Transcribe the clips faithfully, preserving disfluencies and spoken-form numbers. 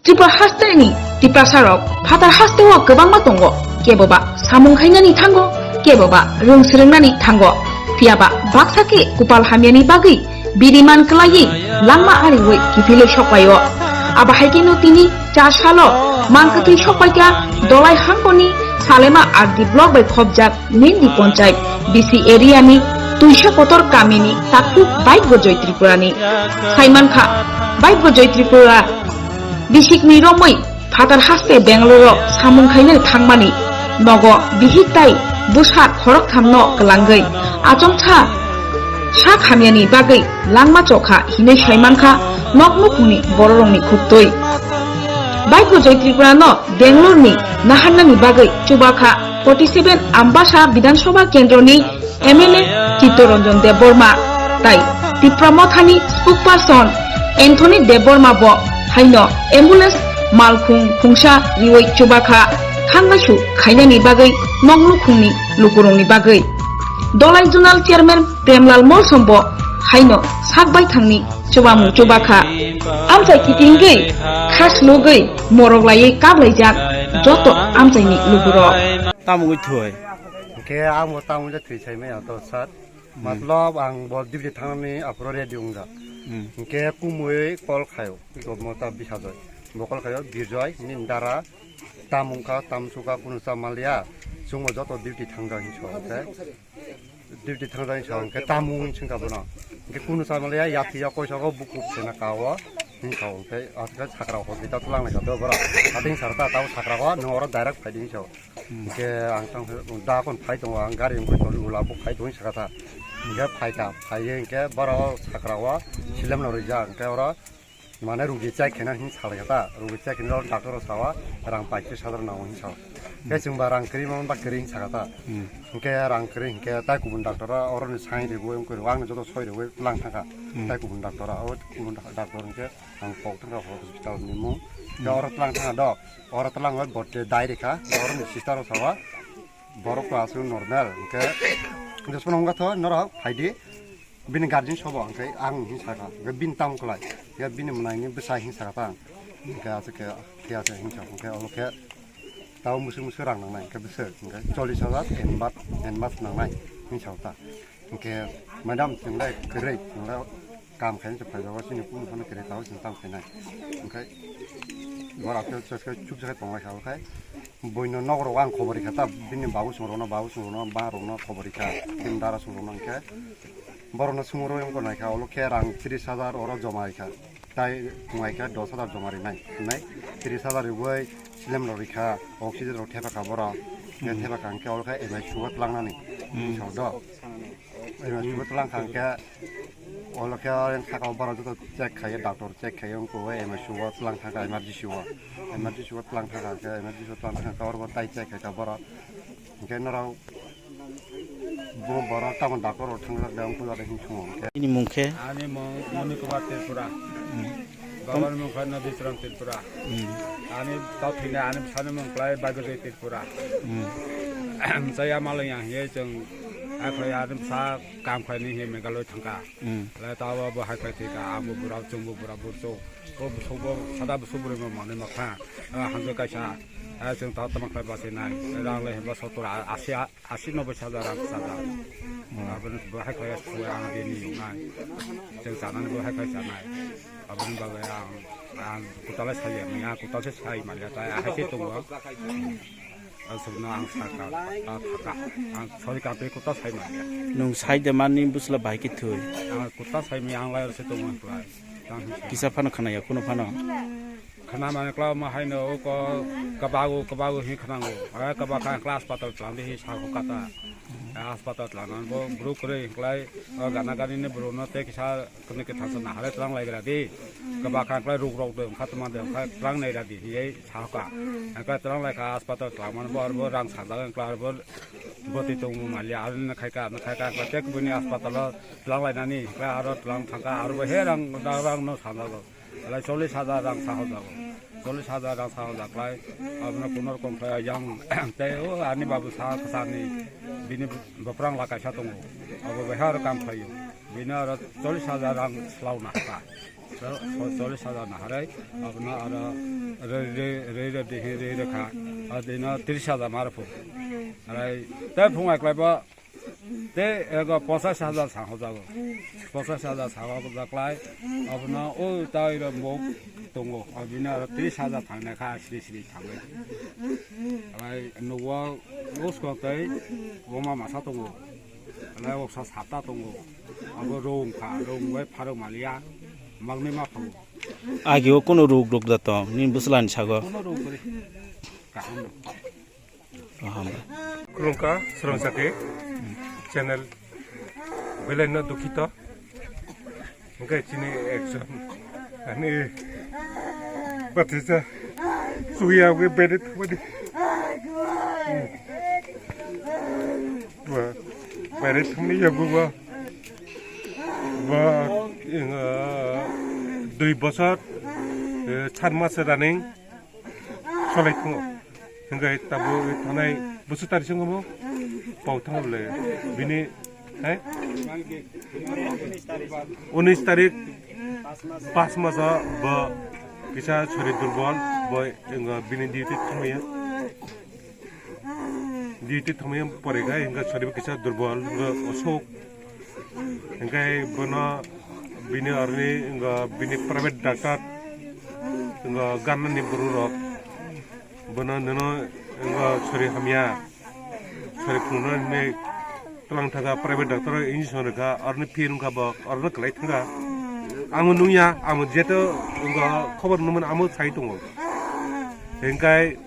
Tripura hasteni Tiprasarok phatar hasteo kwbangma tongo, keboba samung khainani thango, keboba rwng swrwngnani thango, phiyaba baksa khe kupal hamyani bagwi biriman kwlaiwi langma ariwi kiphilwi sokpaio. Abo hai kheno tini char salo mangkwthwi sokpaikha Dolai hangkoni Salema R D block bai khopjak Nindi Ponchayat B C area ni Tuisa Kotor kamini takhuk Baigo Joy Tripura ni. Saimankha Baigo Joy Tripura bisikni romwi phatar haste Bangalore o samung khaina thangmani nogo bihik tai bwsa khoroktham no kwlangwi achomsa sak hamyani bagwi langma chokha hinwi saimankha nok nukhungni bororokni khuktwi. Baigo Joy Tripura no Bangalore ni naharnani bagwi chubakha forty seven Ambasa Bidhan Sabha Kendroni M L A Chittaranjan Debbarma tai Tipra Mothani spokesperson Anthony Debbarma bo haino ambulance malkhung khungsa riwi chubakha thangaisu khainani bagwi nok nukhungni lukurokni bagwi. Dolai Zonal Chairman Premlal Molsom bo haino sak baithangni chubamung chubakha. Amchai kitingwi khaslugwi morok laiwi kablaijak joto amchaini lukurok. Tamo wngwi thoi? Hwnkhe ang bo tamo wngwi thwi saimaya to sir. Hmm. Matlab ang bo duty thangnani aphuru ready wngjak. Hmm. Hwnkhe kumui call khaio, to mota bisajoi. Bo call khaio, Birjoy, nini dara, tam wngkha, tam sukha, kunu cha manliya, chwngbo joto duty thangjak hinwi sa, hwnkhe duty thangjak hinwi sa, hwnkhe tam wng hinwi swngkha bono. Hwnkhe kunu cha manliya, yatwi ya koisa go bukup sena kao, hinwi sa, hwnkhe athikhe sakra hospital twlang lai kha do borok. Athing sar ta tabo sakra go, nwng oro direct phaidi hinwi sa. Hwnkhe ang tang da kon phai tongo, ang gari wngkhe tongo, ula bo phai tongo saka ta. Hwnkhe phai ta, phai ye hwnkhe borok sakra o silem no rijak, hwnkhe oro mane rugi check khaina hinwi salai kha ta, rugi check khaina oro doctor o sawa rang paitris hajar nango hinwi sao. Hwnkhe chwng ba rang kwrwi mano ba kwrwi hinwi saka ta. Hmm. Hwnkhe rang kwrwi hwnkhe tai kubun doctor o oro ni sai riwi wngkhe ang joto soi riwi twlang thangkha. Hmm. Tai kubun doctor o, kubun doctor hwnkhe ang kok thangkha hospital ni mung. Hwnkhe oro twlang thangkha do. Oro twlang o botte dai rikha, oro ni sister o sawa, borok to aswk normal, hwnkhe, hwnkhe sono wngkha tho, norok phaidi, bini guardian sobo, hwnkhe ang hin saka, hwnkhe bini tamo kwlai, hwnkhe bini mwnai ni bwsa hin saka ta, hwnkhe aswk khe, khe aswk hin saka, hwnkhe olo khe, tabo musuk musuk rang nangnai, hwnkhe bwswk, hwnkhe chollish hajar advance, advance nangnai, hin saka ta. Hwnkhe madam chwng le kwrwi, chwng le kam khaina se phaijago, chini kunu phano kwrwi tabuk chwng tam khainai. Hwnkhe bora khe chukjagwi tonglaikha, okhai buino nokrok ang khobor rikha ta, bini babu chwng rokno, babu chwng rokno, ba rokno khobor rikha, bini dara chwng rokno, hwnkhe borokno swngwi rw wngkha naikha, olo khe rang tris hajar oro joma rikha. Tai wngkha dos hajar joma rinai, rinai tris hajar riwi silem rok rikha, oxygen rok thepakha borok. Hwnkhe thepakha hwnkhe oro khe M I C U o tlangnani. Hmm. Sokdo. M I C U o tlangkha hwnkhe olo khe saka o borok joto check khaiwi, doctor check khaiwi wngkha M I C U o tlang thangkha emergency o. Emergency o tlang thangkha hwnkhe emergency o tlang thangkha oro bo tai check khaikha borok. Hwnkhe norok bo borok tamo doctor rok thangjak de, wng puila de hinwi thungo hwnkhe. Nini mung khe? Ani mung Moni Kumar Tripura. Hmm. Baba ni mung khe Nadi Charan Tripura. Hmm. Ani tau thwina ani bwsani mung khlai Baigo Joy Tripura. Hmm. Chaya malwng yang hiye chwng, akhoi ani bwsa kam khaini hiye Meghalaya thangkha. Hmm. Lai tao bo hai khai thika, ang bo bura, chwng bo bura, burchuk. Bo bwsuk bo sada bwsuk bwrwi bo manwi ma kha. Ah, hamjak kaisa. Ah, chwng tao tamo khlai bachai nai. Rang lai hwnba sottor, a-, asi, a-, asi noboi hajar rang chajak. Hmm. Aboni bo hai khlai suya ang bini yungnai. Chwng chanani bo hai khlai chanai. Aboni bagwi ang, ang kwtal sai manya, kwtal se sai manya, tai ahai se tongo. Aswkno ang sakha, ta thaka. Ang sori kape kwtal sai manya. Nwng sai de mani bwsla bai khe thwi. Ang kwtal sai manya, ang lai se tongo kwlai. Tang kisa phano khnaya, kuno phano. Khna mane kla ma haino o ko kabago, kabago hi khnango. Ai kaba kha kla hospital tlang di hi sa ko kata. Ai hospital tlang nan bo bru kre klai, o gana gani ne bru no te kisa kne ke thasa na hare tlang lai gra di. Kaba kha klai ruk rok de kha tma de kha tlang nai ra di hi ei sa ka. Ai ka tlang lai ka hospital tlang man bo ar bo rang sa da kla ar bo boti tong mali ar ne khai ka, ne khai ka kla tek bini hospital tlang lai nani kla ar tlang thang ka ar bo he rang da rang no sa da. Lai chollish hajar rang sahojago. Chollish hajar rang sahojaklai. Abono kuno rokom khlai yang tei o ani babu sa kwsani bini bwprang la kaisa tongo. Abo bai aro kam khlaio. Bini aro chollish hajar rang slauna kha. Chollish hajar na harai, abono aro rwi, rwi, rwi, rwi, rwi, rwi kha, adino tris hajar ma rw phu. Harai, tei phung eklai bo, tei ego ponchash hajar sa hojago. Ponchash hajar sa hojaklai, abono o tai ro mok tongo, abino aro tris hajar thangnai kha, sri sri thangwi. Harai, nugo usko tei oma masa tongo. Harai, oksa sapta tongo. Abo rong kha, rong bai pharok maliya, magni ma phago. Agi o kuno ruk ruk da tong, nini bwswlani sago. Kuno ruk kwrwi. Kaham rok. Kaham rok. Khulumkha, Srong Saki channel belai no dukhito. Hwnkhe chini ekjon ani bwthaisa suya wi bede thwmani. Ba, bede thwmani yago ba. Ba, inga, dui bosor, eh, sat mas running solai tongo. Hingke tabuk thanai bwswk tari swngo bo? Pau thango bole. Bini, hai? Unis tarik pas maso bo kisa sori durbol, bo inga bini duty thangmaya. Duty thangmaya pore khe hingke sori bo kisa durbol, hingke osok. Hingke bono bini arni, hingke bini private doctor, hingke ganani borok rok. Bono nono, hingke sori hamya. Sori phunukno hinwi twlang thangkha, private doctor o injection rwkha, aroni phi wngkha bo, aroni kwlai thangkha. Amo nungya, amo jeto wngkha khobor nungmani amo sai tongo. Hingkai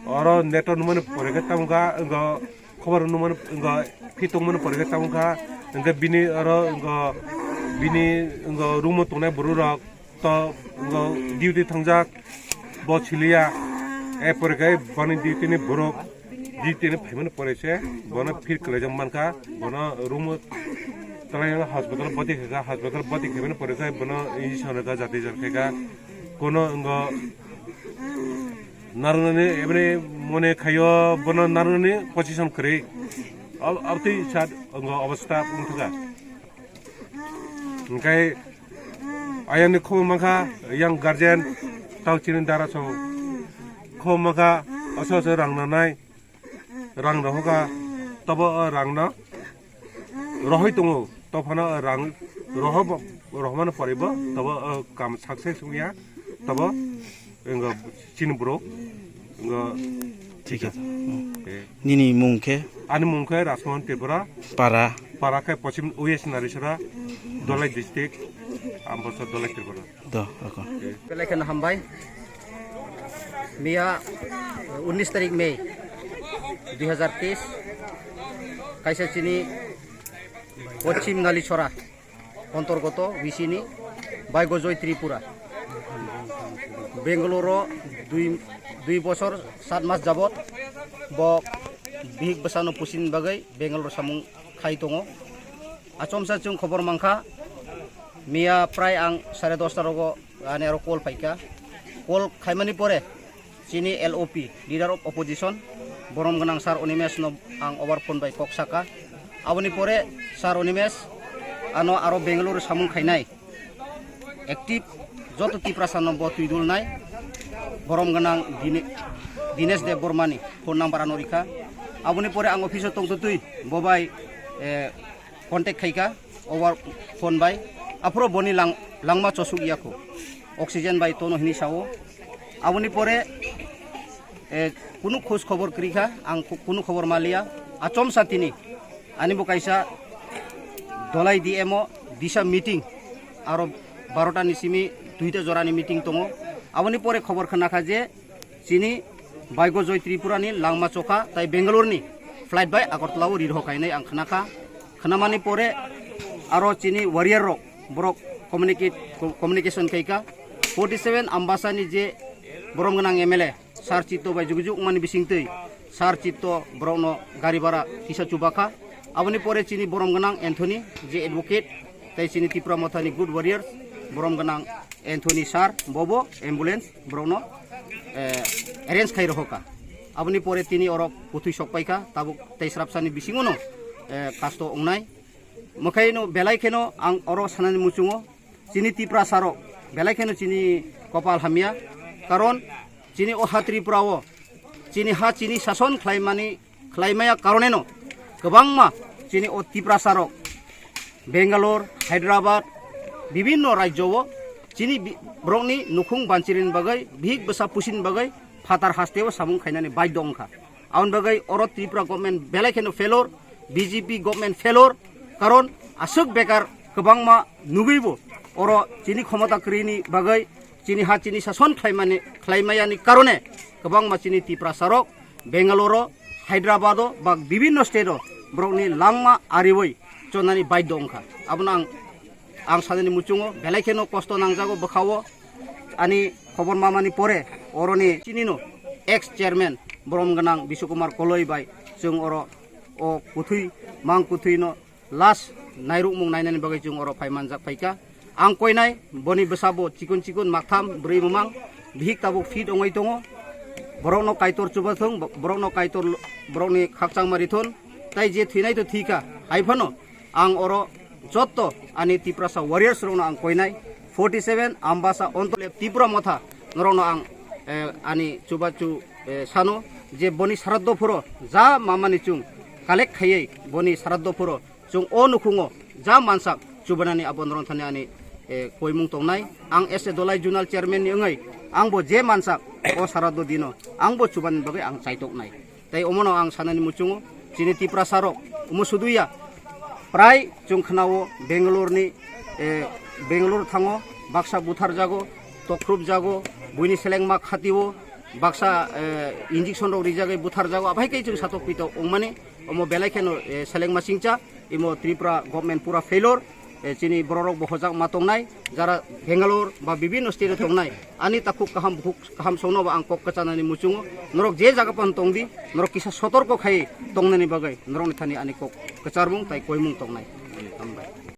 oro neto nungmani pore khe tamo kha, wngkha khobor nungmani, wngkha phi tongmani pore khe tamo kha, hingkhe bini oro wngkha bini wngkha room o tongnai borok rok. To, bo duty thangjak, bo siliya, e pore khe boni duty ni borok, duty ni phaimani pore se, bono phir kwlaijak mankha, bono room o twlai hospital bwtwi khaikha, hospital bwtwi khaimani pore khe bono injection rwkha, jati jat khaikha, kono wngkha narwknani eboni mone khaio, bono narwknani position kwrwi, ab-, abtwi sat wngkha obostha wngthokha. Hingkhe ayangni khobor mankha, yang guardian tao chini dara song khobor mankha, oso oso rang nanai, rang rohokha, tobo o rang no rohoi tongo, tophano o rang roho, rohmano poribo, tobo o kam success wngya, tobo wngkha chini borok, wngkha. Thik khe. Eh. Nini mung khe? Ani mung khe Rajmohan Tripura. Para? Para khe Pochim West Narisora, Dholai district, Ambasa Dholai Tripura. Do, ako. Eh. Belai kheno hambai. Miya, eh, unis tarik May dui hazar teis, kaisa chini Pochim Nalisora. Ontorgoto V C ni Baigojoy Tripura. Bengaluru dui, dui bosor sat mas jabot bo bihik bwsano pusin bagwi Bengaluru samung khai tongo. Achomsa chwng khobor mankha, miya prai ang sare dosta rogo ani aro call phaikha. Call khaimani pore chini L O P, Leader of Opposition, borom gwnang Sir Animesh no ang over phone bai kok saka. Aboni pore Sir Animesh ano aro Bengaluru samung khainai active joto Tiprasa no bo twidulnai borom gwnang Dine-, Dinesh Deb Bormani phone number ano rikha. Aboni pore ang office o tongtotwi bo bai, eh, contact khaikha over phone bai. Aphuru boni lang-, langma chosuk yakho. Oxygen bai tono hini sao. Aboni pore, eh, kunu khoj khobor kwrwi kha, ang ku-, kunu khobor maliya. Achomsa tini, ani bo kaisa Dholai D M o disa meeting, aro barota ni simi duita jorani meeting tongo. Aboni pore khobor khna kha je, chini Baigojoy Tripura ni langma chokha tai Bengaluru ni flight bai Agartala o rirho kainai ang khna kha. Khnamani pore aro chini warrior rok borok communicate, co-, communication khaikha. Forty seven Ambasa ni je borom gwnang M L A Sir Chitto bai jugjug wngmani bisingtwi Sir Chitto borokno gari bhara kisa chubakha. Aboni pore chini borom gwnang Anthony je advocate tai chini Tipra Mothani good warriors borom gwnang Anthony sir, bobo ambulance borokno, eh, arrange khai rohoka. Aboni pore tini oro kuthwi sok paikha, tabuk tei srapsani bisingono, eh, kasto wngnai. Mwkhaino belai kheno ang oro sanani muchungo, Chini Tiprasa rok belai kheno chini kopal hamya, karon chini o ha Tripura o chini ha chini sason khlaimani, khlaimaya karoneno kwbangma chini o Tiprasa rok Bangalore, Hyderabad, bibinno rajyo o chini bi-, borokni nukhung banchirini bagwi, bihik bwsa pusini bagwi phatar hasteo samung khainani baidho wngkha. Aboni bagwi oro Tripura government belai kheno failure, B J P government failure, karon aswk bekar kwbangma nugwibo oro chini khomota kwrwini bagwi chini ha chini sason khlaimani, khlaimayani karone kwbangma chini Tiprasa rok Bangalore o, Hyderabad o ba bibinno state o borokni langma ariwi chonani baidho wngkha. Abono ang, ang sanani muchungo belai kheno kosto nangjago bwkhao. Ani khobor mamani pore oroni chinino ex chairman borom gwnang Biswakumar Koloi bai chwng oro o kuthwi mang kuthwino last nairukmung nainani bagwi chwng oro phai manjak phaikha. Ang koinai boni bwsabo chikon chikon maktham bwrwi mwmang bihik tabuk fit ongoi tongo. Borokno Kaitor chubathung, borokno Kaitor borokni khakchangma rithun. Tai je thwinai to thwikha, hai phano ang oro jotto ani Tiprasa warriors rokno ang koinai, forty seven Ambasa Onto Tripura Motha norokno ang, eh, ani chubachu, eh, sano je boni saraddho phuro ja mamani chwng collect khaiwi boni saraddho phuro chwng o nukhungo ja mansak chubanani abo norok thani ani, eh, koimung tongnai. Ang as a Dolai Zonal Chairman ni wngwi angbo je mansak o saraddho dino angbo chubani bagwi ang chaitoknai. Tai omono ang sanani muchungo chini Tiprasa rok omo suduya prai chwng khnao Bangalore ni, eh, Bangalore thango baksa buthar jago, tokhrup jago, buini selengma khatio baksa, eh, injection rok rijagwi buthar jago, aphai khe chwng satok pito wngmani omo belai kheno, eh, selengma singcha imo Tripura government pura failure. Eh, chini bororok bo hojak ma tongnai, jara Bangalore ba bibinno state o tongnai, ani takhuk kaham bukhuk kaham songno bo ang kok kwchanani muchungo, norok je jaga pan tongdi, norok kisa sotorko khai tongnani bagwi norokni thani ani kok kwcharmung tai koimung tongnai. Hambai.